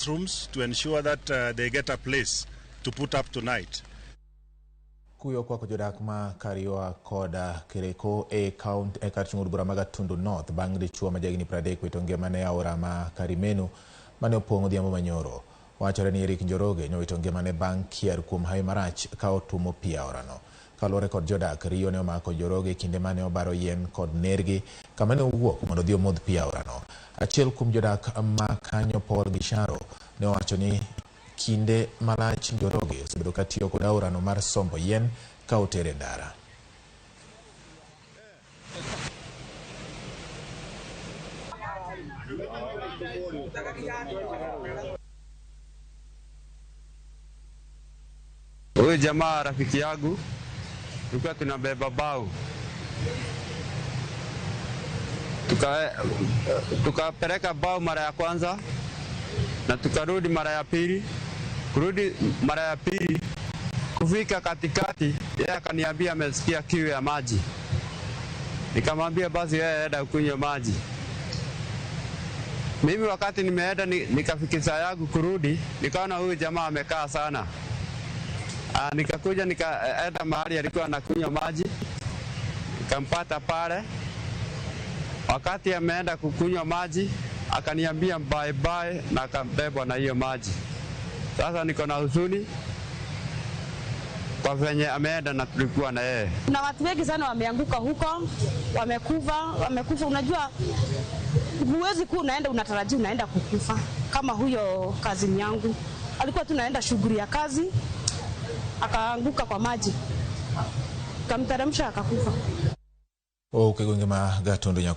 Rooms to ensure that they get a place to put up tonight. Kuyo kwako jodak ma Kariua kod Kereko e count e kar chung' od bura ma Gatundu North bang' dichuo ma jahigni 30 wito ngimane e aora ma Karimenu mane opong' odhiambo manyoro. Wachore ni Eric Njoroge nowito ngimane bang' kier kuom hawi marach ka otuomo pi aorano. Kaluwore kod jodak, riyo ne omako Njoroge kinde mane obaro yien kod nergi kama ne owuok mondo odhi omodh pi aorano. Achiel kuom jodak ma kanyo Paul Gisharo ne owacho ni kinde malach Njoroge osebedo ka tiyo kod aorano mar sombo yien ka otere ndara. Huyu jamaa rafiki yangu tulikuwa tunabeba bao tukapeleka bao mara ya kwanza na tukarudi mara ya pili. Kurudi mara ya pili, kufika katikati, yeye akaniambia amesikia kiu ya maji. Nikamwambia basi yeye enda kunywa maji. Mimi wakati nimeenda nikafikisha yangu kurudi, nikaona huyu jamaa amekaa sana. Nikakuja nikaenda mahali alikuwa anakunywa maji, nikampata pale. Wakati ameenda kukunywa maji, akaniambia bye bye na akabebwa na hiyo maji. Sasa niko na huzuni kwa venye ameenda na tulikuwa na yeye. Na watu wengi sana wameanguka huko, wamekufa, wamekufa. Unajua huwezi kuwa unaenda unatarajia unaenda kukufa. Kama huyo kazini yangu alikuwa tu naenda shughuli ya kazi, akaanguka kwa maji, kamteremsha akakufa. Ok e gwenge ma Gatundu nyako.